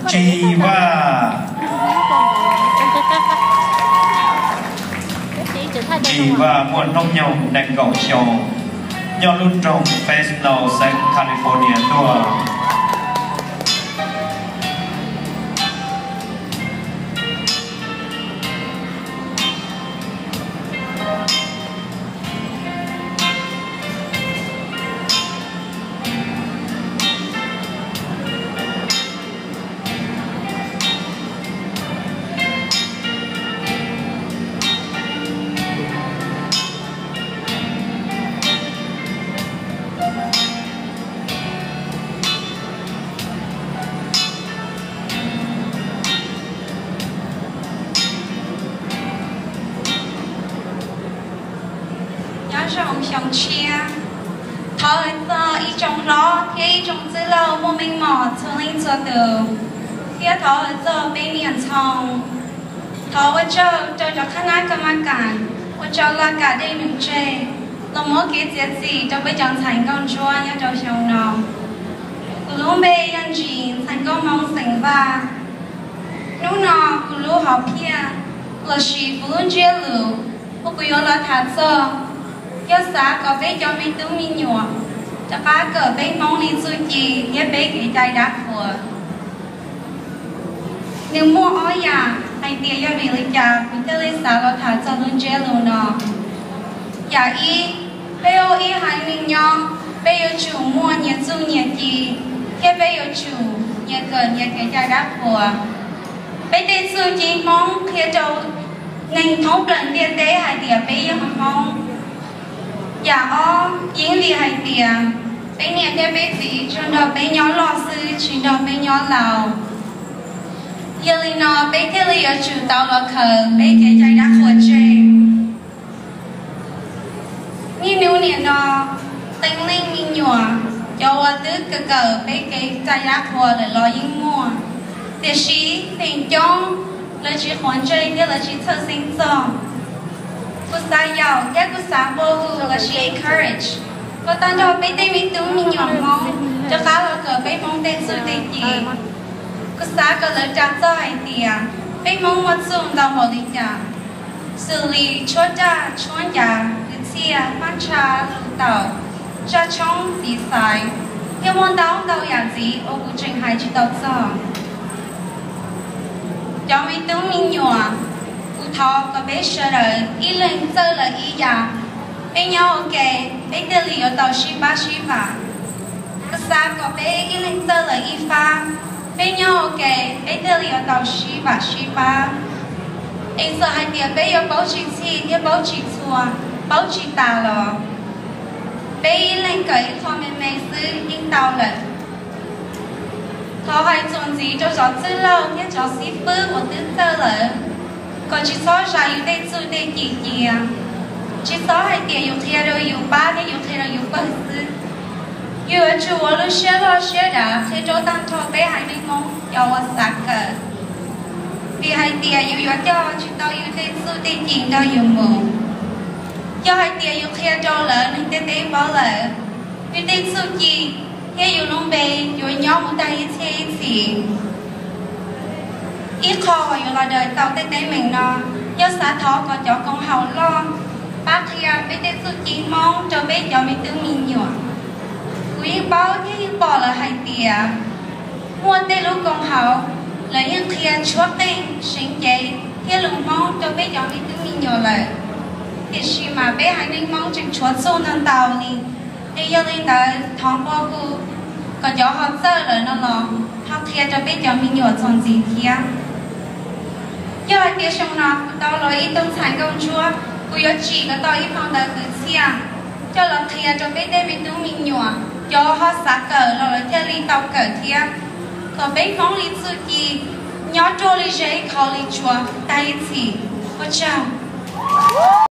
Tsis Vaj. Tsis Vaj muaj hnub nyoog nees nkaum xyoo, nyob lub nroog Fresno, xeev California tuaj. Nyob zoo xyoo tshiab, thov hais txog ib tsoom hlob thiab ib tsoom txwj laug muaj meej mom txhua leej txhua tus, thiab thov hais txog peb niam ntxhoo. Thov ua tsaug rau cov qhab nab ka ma kam uas tso laj kam dej num tseg los muab kev txiav txim rau peb cov ntxhais nkauj ntsuab nyob rau xyoo no. Kuv lub npe yog Ntsis, ntxhais nkauj Hmoob xeem Vaj. Hnub no kuv lub hom phiaj lossis kuv lub ntsiab lus uas kuv yuav los tham txog yog xav kom peb cov me tub me nyuam rov qab kawm peb Hmoob li txuj ci thiab peb kev cai dab qhuas. Nws muaj ob yam hais tias yog vim li cas kuv thiaj li xav los tham txog lub ntsiab lus no. Yam ib, peb ua ib haiv neeg nyob, peb yuav tsum muaj nyias txuj nyias ci, thiab peb yuav tsum nyias kawm nyias kev cai dab qhuas. Peb tej txuj ci Hmoob qhia rau neeg thoob plaws ntiaj teb hais tias peb yog Hmoob. Yam ob, yeej vim hais tias peb niam thiab peb txiv tsuas nrog peb nyob loj xwb tsis nrog peb nyob laus. Yog li no peb thiaj li yuav tsum tau los khaws peb kev cai dab qhuas tseg. Niaj hnub niam no, qee leej me nyuam, cov uas twb kawm kawm peb kev cai dab qhuas lawm los yeej muaj, tiam sis feem coob lawv tsis quav ntsej thiab lawv tsis txhawj xeeb txog. Kuv xav yaum thiab kuv xav nqua hu lossis encourage kom tau nrog peb tej me tub me nyuam Hmoob rov qab los kawm peb Hmoob tej txuj tej ci. Kuv xav kom lawv ras txog hais tias peb Hmoob muaj txuj ntau npaum li cas, xws li tshuab raj, tshuab ncas, kwv txhiaj, mab ntsha, lus taum, zaj tshoob, txiv xaiv, thiab muaj ntau ntau yam ntxiv uas kuv tseem hais tsis tau txog. Cov me tub me nyuam, kuv thov kom peb sawv daws ib leeg txawj lawm ib yam. Peb nyob ua ke, peb thiaj li yuav tau sib pab sib pam. Kuv xav kom peb ib leeg txawj lawm ib fab, peb nyob ua ke, peb thiaj li yuav tau sib pam sib pab. Es txawm hais tias peb yuav paub tsis txhij thiab paub tsis txhua, paub tsis tas los peb ib leeg kawm ib qho me me xwb yeej tau lawm. Thov hais txuas ntxiv rau cov txwj laug thiab cov xib fwb uas twb txawj lawm, kom tsis txhob zais yus tej txuj tej ci cia. Tsis txhob hais tias yus qhia rau yus pab thiab yus qhia rau yus pawg xwb. Yus yuav tsum ua lub siab loj siab dav qhia rau tag nrho peb haiv neeg Hmoob cov uas xav kawm, vim hais tias yus yuav coj tsis tau yus tej txuj tej ci nrog yus mus. Yog hais tias yus qhia rau lawv, neeg ntiaj teb paub lawm, yus tej txuj ci thiab yus lub npe yuav nyob mus tag ib txhiab ib txhis. Ib qho uas yuav los daws tau tej teeb meem no, yog xav thov kom cov koom haum loj pab qhia peb tej txuj ci Hmoob rau peb cov me tub me nyuam. Kuv yeej paub thiab yeej pom lawm hais tias muaj tej lub koom haum lawv yeej qhia tshuab qeej seev cev thiab lus Hmoob rau peb cov me tub me nyuam lawm, tiam sis mas peb haiv neeg Hmoob tseem tshuav txuj ntau ntau li. Es yog li ntawd thov nqua hu kom cov ho txawj lawm no los ho qhia rau peb cov me nyuam txuas ntxiv thiab. Yog hais tias xyoo no kuv tau los ib tug ntxhais nkauj ntsuab, kuv yuav tsim kom tau ib phau ntawv kwv txhiaj coj los qhia rau peb tej me tub me nyuam, cov ho xav kawm los lawv thiaj li tau kawm thiab, kom peb Hmoob li txuj ci nyob ruaj li zeb khov li tsuas tag ib txhis. Ua tsaug.